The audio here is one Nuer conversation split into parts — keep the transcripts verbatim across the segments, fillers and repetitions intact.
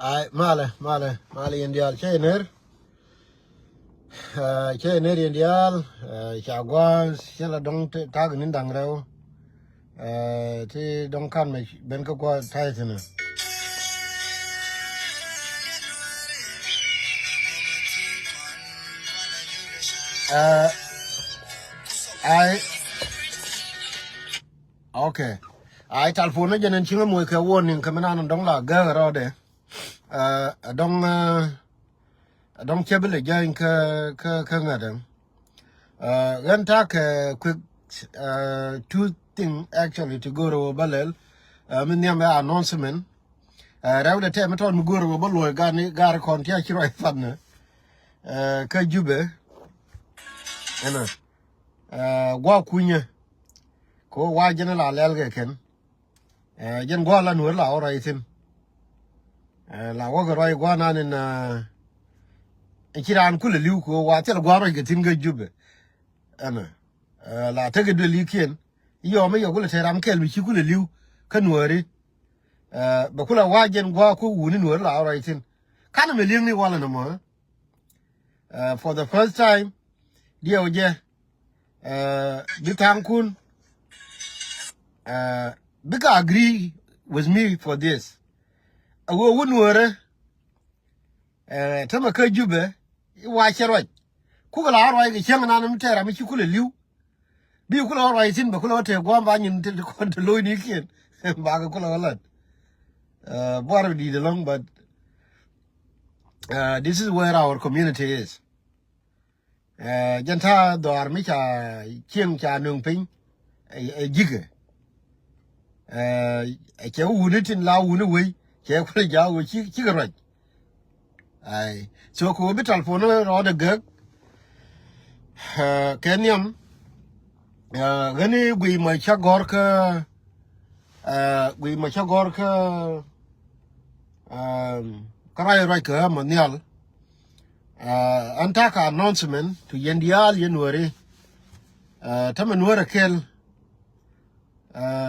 Ai, malɛ, malɛ, malɛ yɛn diaal, cɛ yɛn ner. Cɛ yɛn ner yɛn diaal. Ca gua̱a̱th, cɛ la dɔ̱ŋ ta̱a̱k ni̱n da̱ŋ rɛw. Ti dɔ̱ŋ kan mɛ ben kä gua̱a̱th ta̱a̱ thi̱n. Ai, okay. Ai, talpon ni jɛn ɛn ciŋä moc kɛ warning kɛ mi nan dɔ̱ŋ la gäk rɔɔdɛ. Ɛ dɔ̱ŋ, ɛ dɔ̱ŋ cɛ bi lɛ jany kä, kä, kä ŋädɛ. Ɣän ta̱a̱ kɛ quick, two thing actually ti go̱o̱r ɛ wä bä lɛl. Mi nhiam ɛ announcement. Rɛw dɛ tɛm mi tɔt mi go̱o̱r ɛ wä bä luɔ̱c gan ni gar kɔn ti a ci ruac than ni kä Jubɛ. Ɛnɔ gua̱a̱ kunyä. Kɛ wä wa jɛn la lɛl kɛ kɛn. Jɛn gua̱a̱ la nuɔ̱ɔ̱r la wä ruac thi̱n. La wä kɛ ruac gua̱a̱ nan in ci raan kulɛ li̱w kɛ wä wa thil gua̱a̱ ruac kɛ thi̱n kɛ Jubɛ. Ɛnɔ la tekɛ duël yikiɛn. Yɔm mi yɔ kulɛ te ram kɛl mi ci kulɛ li̱w kä nuɔ̱ɔ̱ri. Bɛ kulɛ wa jɛn gua̱a̱ ku wuni nuɔ̱ɔ̱r la wä ruac thi̱n. Kanɛ mi li̱eŋni walɛ nɔmɔ. For the first time, diɛw jɛ bi tha̱a̱ŋkun bikɛ agree with me for this. A wee wä nuɔ̱ɔ̱rä tämɛ kä Jubɛ i̱ wa cɛ ruac. Kukɛ la ruac kɛ cäŋ nan mi tɛɛr ram mi ci kulɛ li̱w. Bi kulɛ wä ruac thi̱n bɛ kulɛ wä tëë gua̱a̱m ba nyin ti kɔn te lo̱cnikiɛn. Bakɛ kulɛ wä lat. Buar bi di̱i̱t ɛlɔ̱ŋ, but this is where our community is. Jɛn ta̱a̱ dhɔaar mi ca cieŋ ca nöŋ piny ɛ ji̱kɛ. Ɛ cɛ wuni tin la wuni wei cɛ kulɛ ja̱a̱k wei cikɛ ruac. Ai, so kɛ wä bi talpon rɔɔdɛ gäk. Kɛ nhiam ɣäni guiy mɔ cä gɔ̱r kä guiy mɔ cä gɔ̱r kä kä ruac ruac kɛ ɣä mɔ nhial. Ɛn ta̱a̱ kɛ announcement to yɛn diaal yɛn nuääri. Tämɛ nuäärä kɛl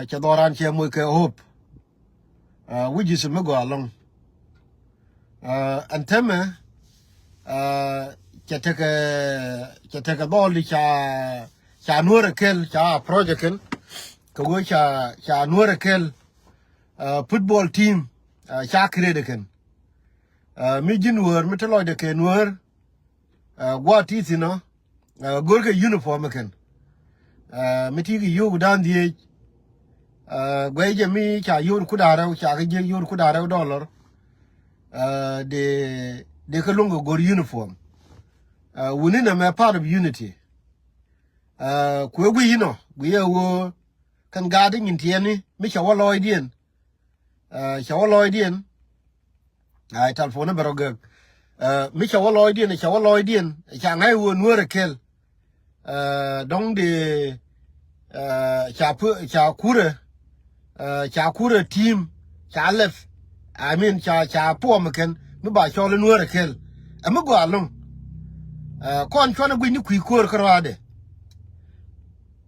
cɛ dhɔran cɛ moc kɛ hope. Wi̱c ji̱ mi gɔaa ɛlɔ̱ŋ. Ɛn tämɛ cɛ tekɛ cɛ tekɛ dhɔl di ca ca nuäärä kɛl ca approach kɛn kɛ wee ca ca nuäärä kɛl football team ca create kɛn. Mi ji̱ nuäär mi te lɔcdɛ kɛ nuäär gua̱a̱ ti thi̱n ɔ. Go̱rkɛ uniform kɛn mi ti kɛ yio̱w dan dhieec. Guɛy jɛ mi ca yio̱w kuda rɛw ca kɛ jiek yio̱w kuda rɛw dollar. De de kɛ luŋ kɛ go̱r uniform. Wuni nɛ mɛ part of unity. Kuɛ guiy inɔ guiy ɛ ɣöö kɛn gaat in nyin tiɛni mi ca wä lɔɔcdiɛn. Ca wä lɔɔcdiɛn. Ai, talpon ni bɛ rɔ gek. Mi ca wä lɔɔcdiɛn ca wä lɔɔcdiɛn ca ŋa̱c ɣöö nuäärä kɛl. Dɔ̱ŋ de ca pu ca kurɛ ca kurɛ team ca lɛp. I mean ca ca puɔm kɛn mi ba cɔl nuäärä kɛl. Ɛ mi gɔaa lo̱ŋ. Kɔn cuanɛ guic ni kui̱ ko̱o̱r kä rɔaadɛ.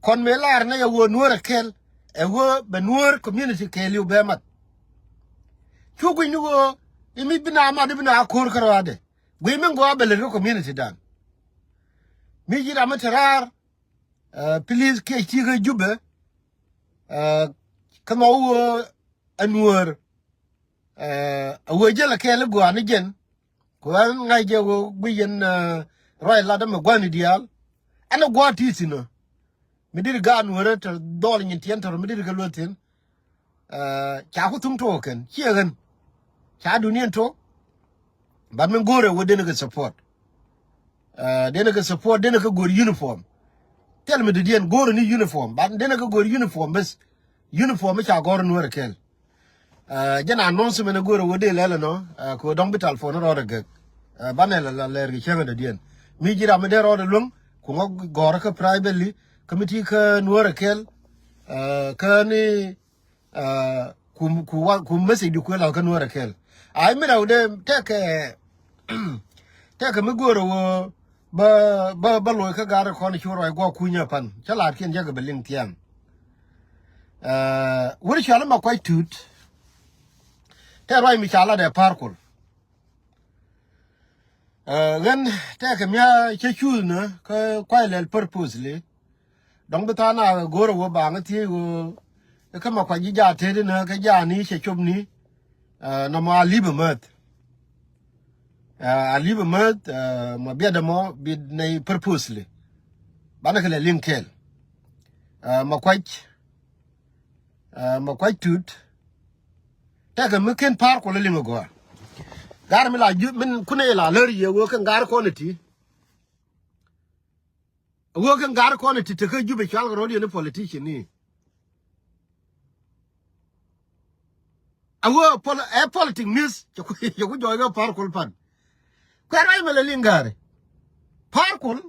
Kɔn mëë lar nɛ yɛ ɣöö nuäärä kɛl ɛ ɣöö bɛ nuäär community kɛɛliw bɛ mat. Cu guic ni ɣöö i̱ mi bi na mat i̱ bi na a ko̱o̱r kä rɔaadɛ guic mi ŋɔaa bɛ lät kä community dan. Mi ji̱ ram mi te raar. Please kiɛ ci kä Jubɛ. Kä nhɔk ɣöö ɛ nuäär. A wee jäl a kɛɛl i̱ gɔaa ni jɛn. Ku ɛn ŋa̱c jɛ wee guic yɛn ruac lat ɛmɛ gua̱ni diaal. Ɛn a gua̱a̱ ti thi̱n ɔ. Mi dit gaat nuäärä tɔr dhɔl nyin tiɛn tɔr mi dit kɛ lueth thi̱n. Ca ku thuŋ tok kɛn ciɛ ɣän. Ca duniɛn tok. But min go̱o̱rɛ wä denɛ kɛ support. Denɛ kɛ support denɛ kɛ go̱o̱r uniform. Thil mi didiɛn go̱o̱rɛ ni uniform but denɛ kɛ go̱o̱r uniform bes. Uniform mi ca gɔ̱r nuäärä kɛl. Jɛn announcement go̱o̱rɛ wä dee lɛl ɛnɔ kɛ wä dɔ̱ŋ bi talpon rɔɔdɛ gek. Banɛ la lɛɛr kɛ cäŋ dɔ̱diɛn mi ji̱ ram mi dee rɔɔdɛ luäŋ ku ŋɔ gɔ̱rä kä privately kä mi ti kä nuäärä kɛl. Kä ni ku ku wa ku message di kuɛ la kä nuäärä kɛl. Ai mi rɛw dee tɛkɛ tɛkɛ mi go̱o̱rɛ wä bä bä bä loc kä ga̱r kɔn cu ruac guɔ kunyä pan cä la̱t kiɛn jäkɛ bɛ liŋ thia̱a̱ŋ. Wur cɔal ma kuac tut. Tɛ ruac mi ca lat ɛ par kul Ɣän tɛkɛ mia̱ cä cuuth ni kä kuay lɛl purposely. Dɔ̱ŋ bi tha̱a̱ŋ a go̱o̱r a wä baaŋ thiec ɣöö i̱ kä ma kuac ji̱ jaa tet inä kä jaa ni cɛ cop ni. Nɔmɔ a li̱p a mäth. A li̱p a mäth. Ma biɛt ɛmɔ bi nɛy purposely. Banɛ kɛ lɛ liŋ kɛɛl. Ma kuac ma kuac tut. Tɛkɛ mi ken Par Kuɔl iliŋ a gɔaa. Gar mi la ju min kunɛ la lär yɛ wä kɛ gar kɔn iti. A wä kɛ gar kɔn iti tekä Jubɛ cual kɛ rɔ̱diɛn ni politician ni. A wä ɛ politic miss cɛ ku jɔɔc kɛ Par Kuɔl pan. Kuɛ ruac mɛ lɛ liŋ gari Par Kuɔl.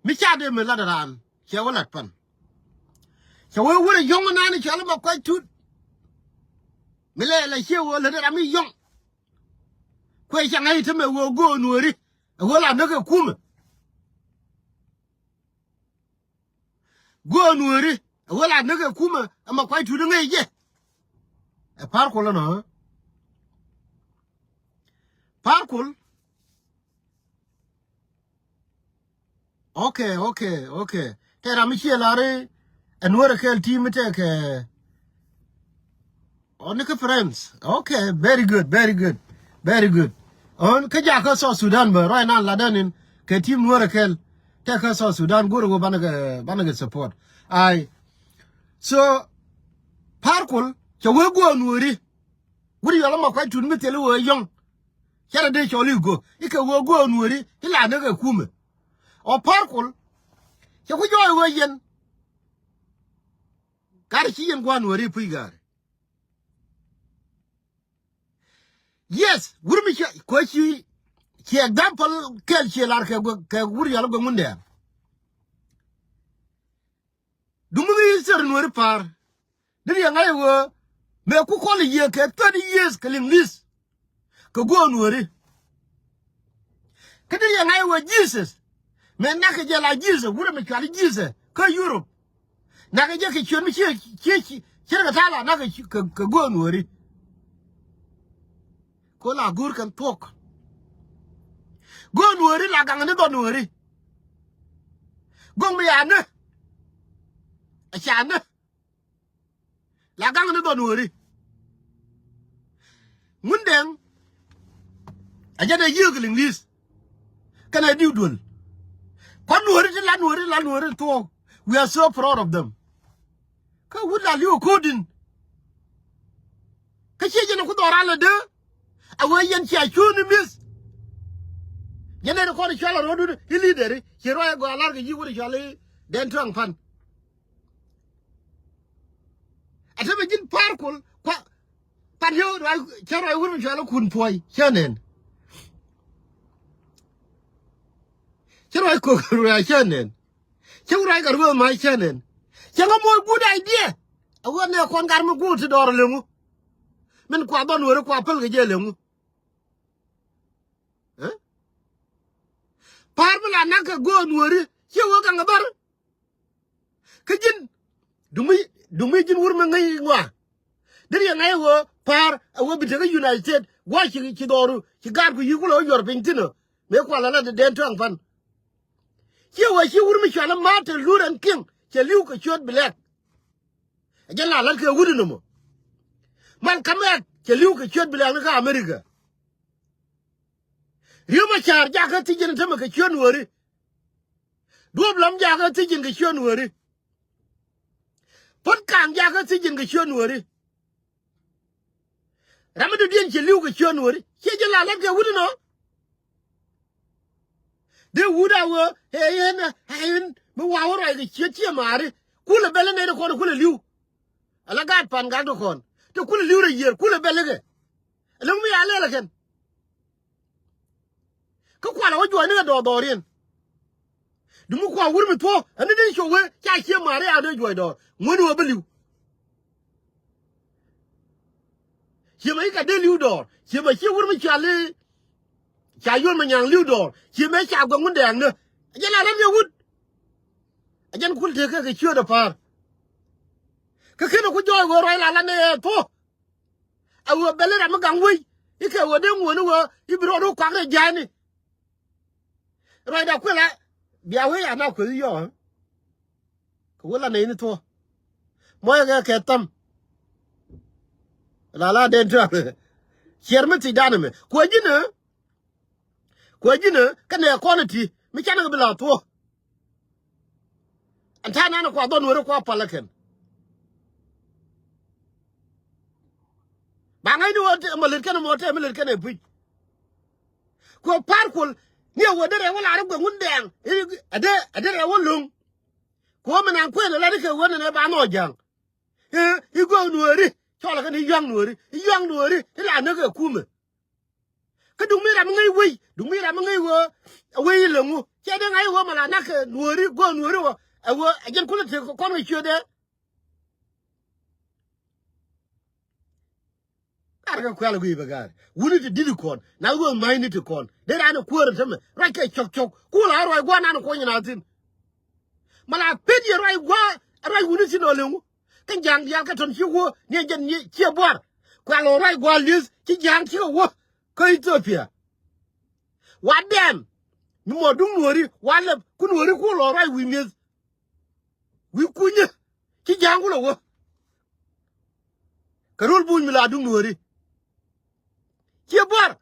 Mi ca dee mi lat raan cɛ wä lat pan. Cɛ wee wurɛ yɔ̱ŋ naan cɔal ma kuac tut. Mi lɛ lɛ ciɛ wee lät ram mi yɔ̱ŋ. Kuɛ ca ŋa̱c i̱ tämɛ wee go̱o̱n weri. Ɛ wee la näk ɛ kumɛ. Go̱o̱n weri ɛ wee la näk ɛ kumɛ. Ɛ ma kuac tut ŋäc jɛ. Ɛ Par Kuɔl ɛnɔ. Par Kuɔl. Okay, okay, okay. Tɛ ram mi ciɛ lari ɛn wärɛ kɛl team tɛ kɛ. Ɔni kä friends. Okay, very good, very good, very good. Ɔn kä jakä South Sudan bä rɔy nan ladän in kɛ team wärɛ kɛl. Tɛ kä South Sudan gurɛ wä banɛ kɛ banɛ kɛ support. Ai. So Par Kuɔl cɛ wee go̱o̱n weri. Wut yɔl ma kuac tut mi thil i̱ wee yɔ̱ŋ. Cɛ rɛ dee cɔl i̱ go̱ i̱ kɛ wee go̱o̱n weri i̱ la näk ɛ kumɛ. Ɔ Par Kuɔl cɛ ku jɔɔc wee yɛn. Gat ci yɛn gua̱a̱n weri puc gaari. Yes, wur mi cɛ kuɛ ci ci example kɛl ci lar kɛ wur yɔl gɛ ŋundɛɛr. Duŋ mi ŋi̱i̱c thir nueeri pa̱a̱r. Deri yɛ ŋa̱c ɛ ɣöö mëë ku kɔl i̱ yiëë kɛ thirty years kɛ liŋ li̱th. Kɛ guɔ̱ɔ̱r nueeri. Kä deri yɛ ŋa̱c ɛ ɣöö Jesus mëë nakɛ jɛ la Jesus wurɛ mi cual i̱ Jesus kä Europe. Nakɛ jɛ kɛ ciöt mi ciɛ ciɛ ciɛ kɛ ta̱a̱ la nakɛ kɛ guɔ̱ɔ̱r nueeri. Ko la go̱o̱r kɛn thuɔ̱k. Go̱o̱r nueeri la gaŋ ni dhɔn nueeri. Go̱o̱r mi ya ni. A ca ni. La gaŋ ni dhɔn nueeri. Ŋundɛŋ. A jɛ dee yiëëk liŋ li̱th. Kɛnɛ diw duel. Kɔn nueeri ti la nueeri la nueeri thuɔ̱k. We are so proud of them. Kä wut la li̱w ko̱o̱din. Kä ciɛ jɛn ku dhɔran lɛ dee. A wee yɛn cia cuun ni mi̱th. Jɛn nɛn kɔn cual a ro̱dun i̱ lidɛri ci ruac a gɔaa lar kɛ yi̱ wut cual i̱ dɛn tuaŋ pan. A te bɛ ji̱n pa̱a̱r kul kua. Pan yio̱w ruac cä ruac wut mi cual i̱ kun puɔy cä nɛn. Cä ruac kok ruac cä nɛn. Cä wut ruac kɛ rueeth ma̱a̱c cä nɛn. Cä ŋä moc good idea. A wee nɛ kɔn gar mi guut ti dɔɔr leŋu. Min kua dhɔn weri kua päl kɛ jɛ leŋu. Pa̱a̱r mi la nak kɛ go̱o̱n weri ciɛ wee gaŋ kɛ bär. Kä ji̱n duŋ mi duŋ mi ji̱n wur mi ŋäc ŋɔa. Deri yɛ ŋa̱c ɛ ɣöö pa̱a̱r ɛ ɣöö bi tekɛ United States gua̱c ci ci dhɔru ci gaatku yi̱k kulɛ wä yuɔr piny thi̱n ɔ. Mëë kual ala dee dɛn tɔ̱a̱ŋ pan. Ciɛ wee ci wur mi cual i̱ Martin Luther King cɛ li̱w kɛ ciöt black. Ɛ jɛn la la̱t kɛ wut inɔmɔ. Malcolm X cɛ li̱w kɛ ciöt black ni kä America. Riek Machar jakä thiec jɛn tämɛ kɛ ciöt nueeri. Duɔ̱ɔ̱p Lam jakä thiec jɛn kɛ ciöt nueeri. Puɔ̱t Kaŋ jakä thiec jɛn kɛ ciöt nueeri. Ram mi dɔ̱diɛn cɛ li̱w kɛ ciöt nueeri ciɛ jɛ la lät kɛ wut inɔ. Dee wut a wee ɛ yɛn ɛ yɛn mi wa̱a̱ wä ruac kɛ ciöt ciɛ ma̱a̱ri. Kulɛ bɛl inɛ ti kɔn kulɛ li̱w. Ala gaat pan gak ti kɔn ti kulɛ li̱w rɛ yiër kulɛ bɛl ikɛ. Ɛlɛ mi ya lɛl ɛ kɛn. Kä kualɛ wä juɔcni kɛ dɔɔr dhɔriɛn. Dumi kua wur mi thuɔ̱k ɛn ni dee cok wee ca cie ma̱a̱ri a dee juɔc dɔɔr ŋuäni wä bi li̱w. Ciemɛ ci ka dee li̱w dɔɔr ciemɛ ci wur mi cuali. Ca yuɔn mi nyaŋ li̱w dɔɔr ciemɛ ca guɛ ŋun dɛɛŋni. A jɛn la ram yɛ wut. A jɛn kul tekɛ kɛ ciööt ɛ pa̱a̱r. Kä kenɛ ku jɔɔc wee ruac la la nɛ ɛ thuɔ̱k. A wee bɛli ram mi gaŋ wei i̱ kɛ wee dee ŋuɔ̱ni wee i̱ bi rɔɔd wä kuak rɛ ja̱a̱ni. Ruacda kuël a bia wee ya na kueth yɔɔ. Kɛ wä la nɛy ni thuɔ̱k. Mɔc kɛ kɛ tham. La la den tuaŋ. Ciɛr mi thiec dan ɛmɛ kuɛ ji̱n ɛ. Kuɛ ji̱n ɛ kɛ nɛ kɔn ɛ ti mi canɛ kɛ bi la thuɔ̱k. Ɛn ta̱a̱ nan ɛ kua dhɔn weri kua pal ɛ kɛn. Ba ŋa̱cni wä te mɔ let kɛn mɔ te mi let kɛn ɛ puc. Kuɛ pa̱a̱r kuɔl ni ɛ wä derɛ wä lar ɛ guɛ ŋun dɛɛŋ. Ɛ derɛ wä lo̱ŋ. Kuɛ wä mi nan kuëën ɛ lat ikɛ wä nɛnɛ ba nhɔɔk ja̱a̱ŋ. I̱, i̱ gök nuɔɔri cɔl kɛn i̱ yua̱ŋ nuɔɔri, i̱ yua̱ŋ nuɔɔri i̱ la näk ɛ kumɛ. Kä duŋ mi ram mi ŋäc wec, duŋ mi ram mi ŋäc ɣöö ɛ wec i̱ läŋu. Cɛ dee ŋa̱c ɣöö mɛ la näk ɛ nuɔɔri, gök nuɔɔri ɣöö ɛ ɣöö ɛ jɛn kulɛ tëk kɔn kɛ ciötdɛ. Kar kɛ kuɛl guiy bɛ ga̱a̱r wuni ti di̱t kɔn na wee ma̱cni ti kɔn dee raan ɛ kuäär ɛ tämɛ ruac kɛ cɔk cɔk ku la ruac gua̱a̱r nan kuɔny na thi̱n. Mɛ la pet yɛ ruac gua̱a̱r ruac wuni thi̱n ɔ leŋu. Kä ja̱a̱ŋ diaal kɛ tɔn ci wä ni ɛ jɛn ni ciɛ buar kuɛl ɔ ruac gua̱a̱r li̱eth ci ja̱a̱ŋ cikɛ wä kä Ithiopia. Wa dɛm mi mɔ duŋ nuɔ̱ɔ̱ri wa lɛp ku nuɔ̱ɔ̱ri ku lɔ ruac wi̱i̱ mi̱eth. Wi̱i̱ kunyä ci ja̱a̱ŋ ku lɔ wä. Kɛ rol buny mi la duŋ nuɔ̱ɔ̱ri. Ciɛ buar.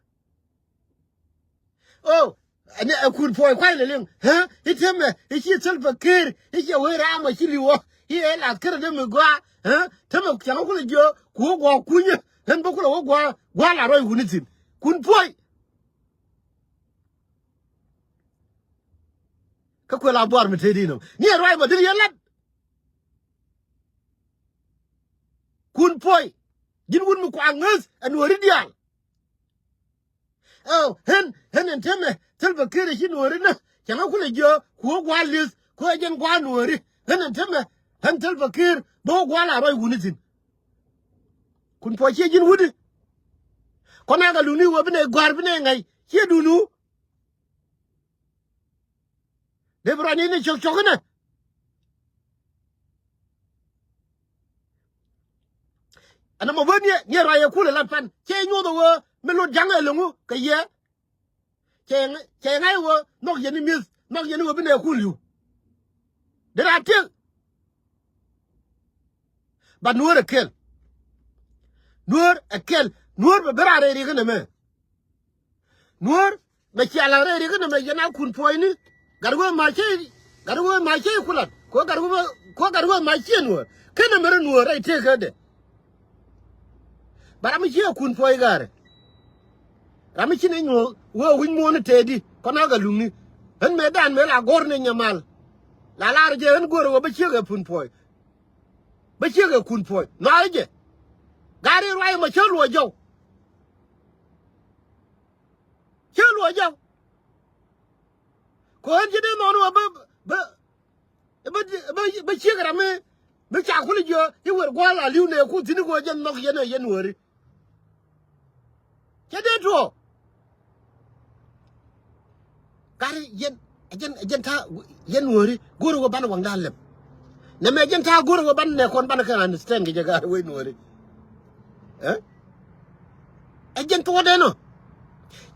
O, ɛn ɛ kun puɔy kuay lɛ liŋ. Hɛ? I̱ temɛ i̱ ci thil pɛ ker i̱ ciɛ wee raam ɛ ci li̱w ɔ i̱ ɛ lath ker dee mi gɔaa. Hɛ? Temɛ cɛŋ kulɛ jiö ku wä guɔ kunyä. Ɣän bä kulɛ wä guɔ guɔ la ruac wuni thi̱n. Kun puɔy. Kä kuɛ la buar mi tëëdi nɔm ni ɛ ruac bä deri yɛ lat. Kun puɔy. Ji̱n wun mi kua ŋäth ɛ nuɔ̱ɔ̱ri diaal. Ɛw ɣän ɣän ɛn temɛ thil bä ker ɛ ci nuɔ̱ɔ̱ri nä cɛ ŋä kulɛ jiö ku wä gua̱a̱r li̱eth ku ɛ jɛn gua̱a̱r nuɔ̱ɔ̱ri. Ɣän ɛn temɛ ɣän thil bä ker bä wä gua̱a̱r la ruac wuni thi̱n. Kun puɔy ciɛ ji̱n wudi. Kɔn akɛ luni wä bi nɛ gua̱a̱r bi nɛ ŋa̱c ciɛ dunu. Dee bi ruac ni ni cɔk cɔk inɛ. Ɛn ɛmɔ bä niɛ niɛ ruac ɛ kulɛ lat pan cɛ nyuɔth ɛ wee mi lot ja̱ŋ ɛ lo̱ŋu kɛ yɛ. Cɛ ŋa̱c wee nhɔk yɛn i̱ mi̱eth nhɔk yɛn i̱ wee bi nɛ kun li̱w. Dee raa tiek. But nuɔ̱ɔ̱r ɛ kɛl. Nuɔ̱ɔ̱r ɛ kɛl. Nuɔ̱ɔ̱r bɛ ben raan rɛy riɛk inɛ mɛ. Nuɔ̱ɔ̱r bɛ cial rɛy riɛk inɛ mɛ yɛn a kun puɔ̱ɔ̱cni. Gat wee mac cɛ gat wee mac cɛ kulat kɛ gat wee kɛ gat wee mac ciɛ nuɔ̱ɔ̱r kenɛ mɛ rɛ nuɔ̱ɔ̱r rɛy tëëkädɛ. Ba ram mi ciɛ kun puɔ̱ɔ̱c gaarɛ. Ram mi ci ni nyuɔ̱ɔ̱k wee wi̱c muɔ̱ɔ̱n tëëdi kɔn a gat luŋni. Ɣän mëë dan mëë la go̱r ni nyamal. La lar jɛ ɣän go̱r wee bä ciek ɛ kun puɔ̱ɔ̱c. Bä ciek ɛ kun puɔ̱ɔ̱c nhɔaarä jɛ. Gaari ruac ɛmɔ cä luɔc jɔw. Cä luɔc jɔw. Kɛ ɣän ci dee nhɔn wä bä bä bä bä ciek ram mi mi ca kul jiö i̱ wer gua̱a̱l a li̱w nɛ kun thi̱n i̱ kɛ ɣöö jɛ nhɔk yɛn ɛ yɛn wääri. Cɛ dee tuɔɔk. Gari yɛn ɛ jɛn ɛ jɛn ta̱a̱ yɛn nuɔ̱ɔ̱ri go̱o̱rä wä banɛ waŋda lɛp. Nɛmɛ ɛ jɛn ta̱a̱ go̱o̱rä wä banɛ nɛ kɔn banɛ kɛ understand kɛ jɛ gari wec nuɔ̱ɔ̱ri. Ɛ? Ɛ jɛn tuɔɔk dee nɔ.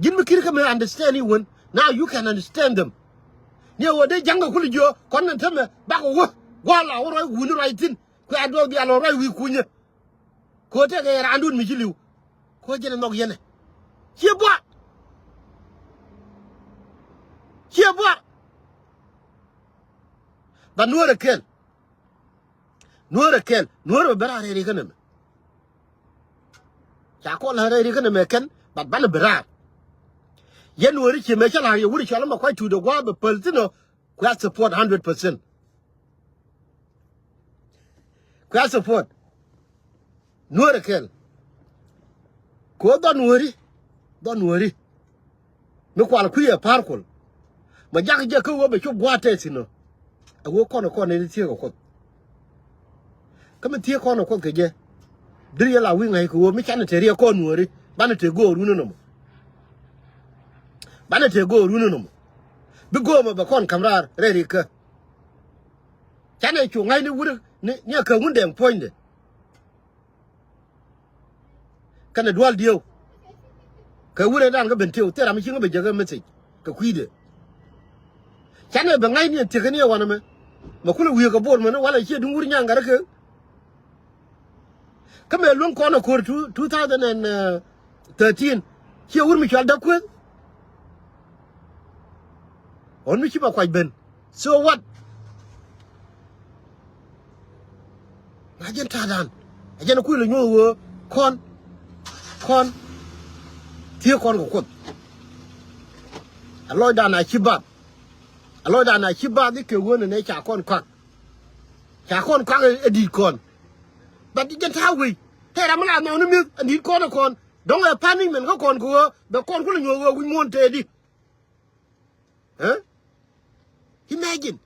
Ji̱n mi ki̱n kä mi understand i̱ wän. Now you can understand them. Ni ɛ wä dee ja̱ŋ kɛ kul jiö kɔn nɛ tämɛ bakɔ wä gua̱a̱l a wä ruac wuni ruac thi̱n. Kuɛ a duɔth bia lɔ ruac wi̱i̱ kunyä. Kɛ ɣöö tëëkɛ yɛ raandun mi ci li̱w. Kɛ ɣöö jɛn ɛ nhɔk yɛn ɛ ciɛ buar. Ciɛ buar. Ba nuɔ̱ɔ̱r ɛ kɛl. Nuɔ̱ɔ̱r ɛ kɛl nuɔ̱ɔ̱r bɛ ben a rɛɛri kä nɛmɛ. Ca kɔn la rɛɛri kä nɛmɛ kɛn ba banɛ ben raar. Yɛn nuɔ̱ɔ̱ri ciɛ mɛ cä la̱r yɛ wuri cɔl ɛmɛ kuac tuut ɛ gua̱a̱ bɛ päl thi̱n ɔ. Kuɛ a support hundred percent. Kuɛ a support. Nuɔ̱ɔ̱r ɛ kɛl. Kɛ ɣöö dhɔn nuɔ̱ɔ̱ri dhɔn nuɔ̱ɔ̱ri. Mi kual kui̱ ɛ pa̱a̱r kuɔl. Ma jak jɛ kä ɣöö bɛ cop gua̱a̱t tɛth thi̱n ɔ. Ɛ ɣöö kɔn ɛ kɔn ɛ ni thiek ɛ kuoth. Kä mi thiee kɔn ɛ kuoth kɛ jɛ. Diri yɛ la wi̱i̱ ŋa̱c kɛ ɣöö mi canɛ te riɛk kɔn nuɔ̱ɔ̱ri banɛ te go̱o̱r wun inɔmɔ. Banɛ te go̱o̱r wun inɔmɔ. Bi go̱o̱r mɔ bɛ kɔn ka̱m raar rɛɛri kä. Canɛ cu ŋa̱c ni wut ni ni ɛ kɛ wun dɛŋ puɔ̱nydɛ. Kɛnɛ dual dieu. Kɛ wurɛ dan kä ben tieu thil ram mi ci ŋä bɛ jek ɛ message kɛ kui̱dɛ. Canɛ bɛ ŋa̱cni ɛn thiekɛ ni ɛ wanɛ mɛ. Mɛ kulɛ wi̱i̱ kɛ bor mɛn walɛ ciɛ duŋ wur nyaŋ gat rɛ kek. Kä mɛ luäŋ kɔn ɛ ko̱r two, two thousand and thirteen. Ciɛ wur mi cual däk kueth. Ɣän mi ci ma kuac ben. So what? Na jɛn ta̱a̱dan. A jɛn kui̱ lɛ nyuɔ̱th ɣöö kɔn. Kɔn. Thiee kɔn kɛ kuoth. A lɔcdan a ci bath. A lɔcdan a ci bath i̱ kɛ ɣöö nɛ nɛ ca kɔn kɔak. Ca kɔn kɔak ɛ di̱i̱t kɔn. But jɛn ta̱a̱ wei. Tɛɛr a mi la nhɔk ni mi̱eth a di̱i̱t kɔn ɛ kɔn. Dɔ̱ŋ ɛ punishment kä kɔn kɛ ɣöö bɛ kɔn kulɛ nyuɔ̱th ɣöö wi̱c muɔ̱ɔ̱n tëëdi. Ɛ? Imagine.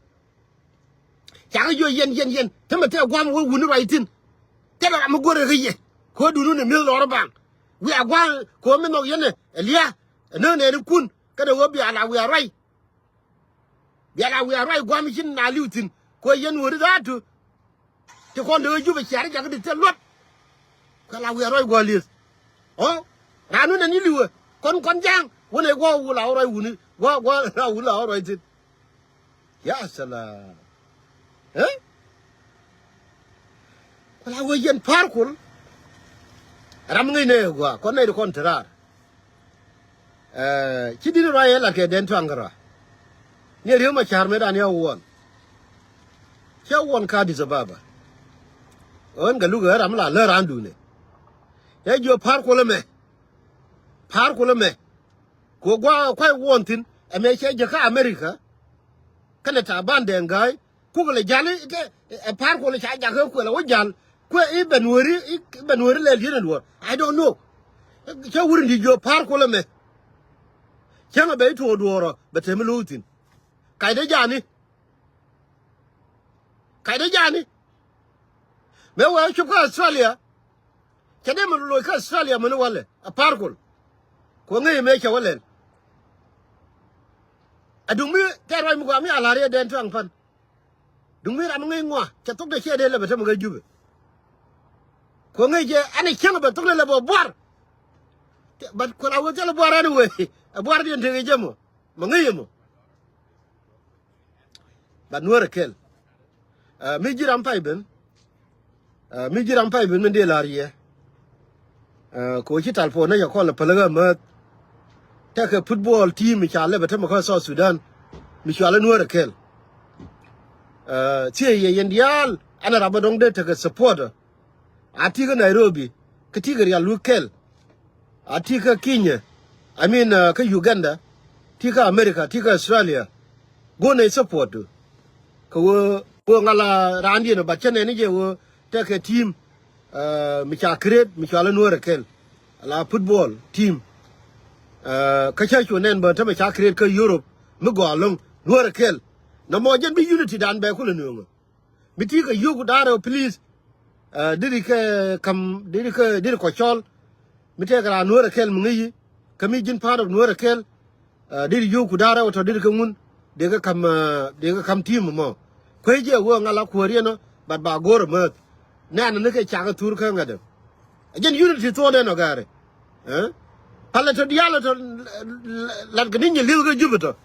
Cakɛ jiɔ yɛn, yɛn, yɛn. Tämɛ tɛ guam wä wuni ruac thi̱n. Tɛ bɛ ram mi guɔ̱rɛ kä yɛ. Kɛ ɣöö duundun ɛ mi̱eth lɔr baŋ. Wiaa gua̱a̱ŋ kɛ ɣöö mi nhɔk yɛn ɛ lia̱a̱. Ɛ nä nɛɛni kun. Kɛnɛ ɣöö bia la wiaa ruac. Bia la wiaa ruac gua̱a̱m i̱ cin na li̱w thi̱n. Kɛ ɣöö yɛn wä ri dhaatu. Ti kɔn dee wä Jubɛ ciaari jakä di thil luɔt. Kɛ la wiaa ruac gua̱a̱ li̱eth. Ɔ? Raan wun ɛn i̱ li̱wɛ. Kɔn kɔn ja̱a̱ŋ. Wun ɛ gua̱a̱ wula wä ruac wuni. Gua̱a̱ gua̱a̱ la wula wä ruac thi̱n. Ya salam. Ɛ? Kula wee yɛn pa̱a̱r kul. Ram ŋäc nɛ ɛ gua̱a̱ kɔn nɛy ti kɔn te raar. Ɛ, ci di̱t ruac ɛ lat kɛ dɛn tuaŋ kärɔa. Ni ɛ Riek Machar mëë dan yɛ wuɔn. Cɛ wuɔn ka Addis Ababa. Ɣän kɛ luk ɛ ram la lär raan duunɛ. Cɛ jiɔ pa̱a̱r kul ɛmɛ. Pa̱a̱r kul ɛmɛ. Ku gua̱a̱ kuay wuɔn thi̱n ɛmɛ cɛ jɛ kä America. Kɛnɛ Taban Deng Gai. Kukɛ lɛ ja̱l i̱, i̱, i̱, ɛ pa̱a̱r kuɔl i̱ ca jakä kuɛl ɛ wä ja̱l. Kuɛ i̱ bɛ nuääri, i̱ bɛ nuääri lɛl di̱t ɛ luɔ̱ɔ̱r. I don't know. Cä wur in di̱t jiɔ pa̱a̱r kuɔl ɛmɛ. Cäŋɛ bɛ i̱ tuɔɔk duɔɔrɔ bɛ tɛm i̱ lo̱o̱k thi̱n. Kac dee ja̱a̱ni. Kac dee ja̱a̱ni. Mëë wee cop kä Australia. Cɛ dee mi loc kä Australia mini walɛ a pa̱a̱r kol. Kuɔ ŋäc mëë cɛ wä lɛl. A duŋ mi tɛɛr ruac mi gɔaa mi a la̱r yɛ dɛn tuaŋ pan. Duŋ mi ram mi ŋäc ŋuan cɛ thok dee ciɛ dee lɛ bɛ tämɛ kä Jubɛ. Kuɔ ŋäc jɛ ɛn ɛ cäŋ bɛ thok dee lɛ bɛ buar. But kuɔl a wee thilɛ buar ɛn wee. Ɛ buar diɛn tekɛ jɛ mɔ. Mɛ ŋäc yɛ mɔ. But Nuäär ɛ kɛl. Ɛ, mi ji̱ ram pay ben. Ɛ, mi ji̱ ram pay ben mi dee la̱r yɛ. Ɛ, kɛ ɣöö ci tal puɔ̱n nɛ cɛ kɔl ɛ päl ɣä määth. Tekɛ football team mi ca lɛpɛ tämɛ kä South Sudan. Mi cɔal ɛ Nuäär ɛ kɛl. Ɛ, thiee yɛ yɛn diaal ɛn ɛ rap ɛ dɔ̱ŋ dee tekɛ support. A ti kä Nairobi, kä ti kä rial wä kɛl. A ti kä Kenya, I mean, uh, kä Uganda, ti kä America, ti kä Australia. Go̱o̱r nɛ support du. Kä wä, wä ŋa la raandiɛn, but cä nɛn ni jɛ wä tekɛ team, uh, mi ca create, mi cɔal ɛ Nuäär ɛ kɛl. La football team. Uh, kä cä cu nɛn bä tämɛ ca create kä Europe, mi gɔaa lo̱ŋ, Nuäär ɛ kɛl. Nɔmɔ jɛn bi unity dan bɛ kulɛ nööŋä. Mi ti kɛ yio̱w ku da̱a̱r rɛw, please. Ɛ, diri kɛ kam, diri kɛ, diri kɔ cɔl. Mi tɛk raan Nuäär ɛ kɛl mi ŋäc yi. Kä mi ji̱n part of Nuäär ɛ kɛl. Ɛ, diri yio̱w ku da̱a̱r rɛw tɔ diri kɛ ŋun. Dee kɛ kam, ɛ, dee kɛ kam team mɔ. Kuec jɛ wee ŋa la kuäär yɛn ɔ, but ba go̱o̱r ɛ määth. Nɛn ni kɛ cak ɛ thur kä ŋädɛ. Ɛ jɛn unity thuɔ̱ɔ̱ndɛ nɔ gɛɛri. Ɛ? Palɛ tɔ diaal tɔ lat kɛ ni nyɛ li̱th kä Jubɛ tɔ.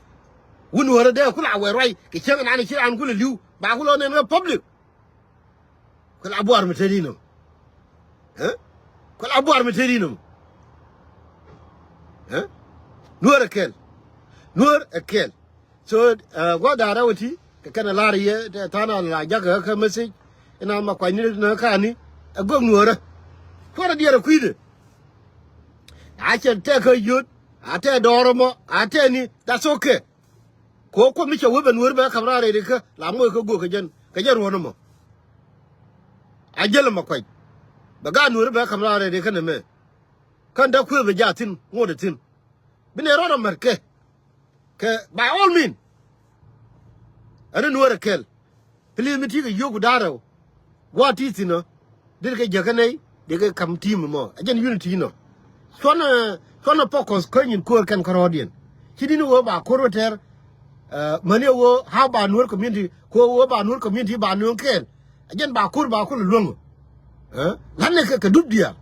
Wun wärä dee kula wɛ ruac kɛ cäŋ nani ci raan kulɛ li̱w ba kulɛ nɛn kä public. Kula buar mi tëëd inɔ. Ɛ? Kula buar mi tëëd inɔ. Ɛ? Nuäär ɛ kɛl. Nuäär ɛ kɛl. So, uh, gua̱a̱th da̱a̱r rɛw ɛ ti kɛ kɛn ɛ la̱r yɛ tha̱a̱ŋ a la jakä kä message. Ina ma kuany ni na kani ɛ gök nuäärä. Tuɔrɛ diɛɛr ɛ kui̱dɛ. A cɛ tɛk kä yio̱t, a tɛk dɔɔr ɛmɔ, a tɛk ni, that's okay. Kɛ ɣöö kuoth mi cɛ wee bɛ nuäär bɛ ka̱m raar rɛy rikä la moc kä gök kɛ jɛn, kɛ jɛn ruɔ̱n ɛmɔ. A jäl ɛmɔ kuany. Bɛ gaat nuäär bɛ ka̱m raar rɛy rikä nɛmɛ. Kän däk kuëë bɛ jaa thi̱n ŋot ɛ thi̱n. Bi nɛ rɔɔdɛ mät kɛ. Kɛ by all means. Ɛn ni Nuäär ɛ kɛl. Please mi ti kɛ yio̱w ku da̱a̱r rɛw. Gua̱a̱th ti thi̱n ɔ. Deri kɛ jäkä nɛy, deri kɛ ka̱m team mɔ. Ɛ jɛn unity inɔ. Cuɔnɛ, cuɔnɛ focus kä nyin ko̱o̱r kɛn kärɔɔdiɛn. Ci di̱n ɣöö ba ko̱r wä tɛr. Ɛ, mäni ɣöö how ba Nuäär community, ko̱o̱r ɣöö ba Nuäär community ba nööŋ kɛɛl. Ɛ jɛn ba ko̱r ba kulɛ luäŋ. Ɛ, la̱t ni kɛ, kɛ dup diaal.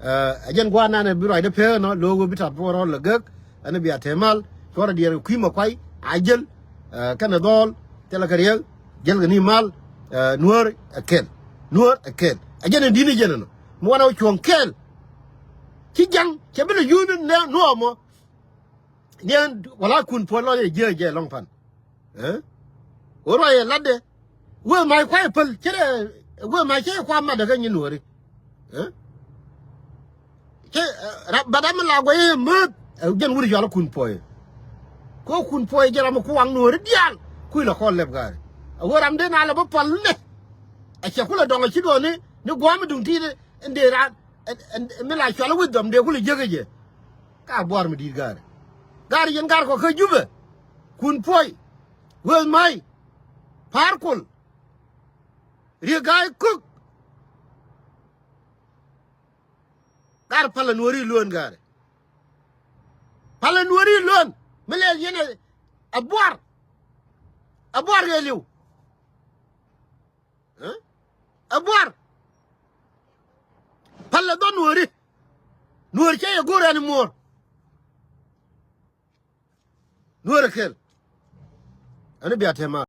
Ɛ, ɛ jɛn gua̱a̱r nanɛ bi ruacdä pek ɛnɔ, lo̱o̱k ɣöö bi tat puɔ̱ɔ̱r rɔɔd lɛ gäk, ɛn bia te mal, cuɔrɛ diɛɛr kɛ kui̱ ma kuay, a jäl, Ɛ, kɛnɛ dhɔl thilɛ kɛ riɛk, jälkɛ ni mal. Ɛ, Nuäär ɛ kɛl. Nuäär ɛ kɛl. Ɛ jɛn in di̱t ni jɛn ɛnɔ. Mi wanɛ wä cuɔ̱ŋ kɛl. Ci ja̱ŋ cɛ bi lɛ yun ni nuɔɔmɔ. Niɛn wala Kun Puɔy lɔc ɛ jiɛ jɛ lɔŋ pan. Ɛ? Wä ruac ɛ latdɛ. Wee mac kuay päl cɛ dɛ. Wee mac cɛ kua mat dɛ kä nyin Nuääri. Ɛ? Cɛ, ɛ, rap, bat am la guay ɛ mät. Ɛ, jɛn wut cɔal Kun Puɔy. Ko Kun Puɔy jɛ ram kuaŋ Nuääri diaal. Kui̱ la kɔn lɛp gaari. Ɛ wee ram den a la bä pal nɛ. Ɛ cɛ kulɛ dɔŋ ɛ ci duɔni ni guam duŋ ti̱i̱t. Ɛn dee raan ɛn, ɛn, ɛn mi la cual wisdom dee kulɛ jiäk jɛ. Ka buar mi di̱i̱t gaari. Gaari yɛn gaari kɔ kä Jubɛ. Kun Puɔy. Wee mac. Pa̱a̱r Kol. Riek Ga̱a̱y Kok. Gaari palä Nuääri luɔ̱n gaari. Palä Nuääri luɔ̱n. Mi lɛl yɛn ɛ, ɛ buar. Ɛ buar kɛ li̱w. Ɛ? Ɛ buar. Palä dhɔ Nuääri. Nuäär cɛ yɛ go̱o̱r ɛn muɔ̱ɔ̱r. Nuäär ɛ kɛl. Ɛn bia tɛm a.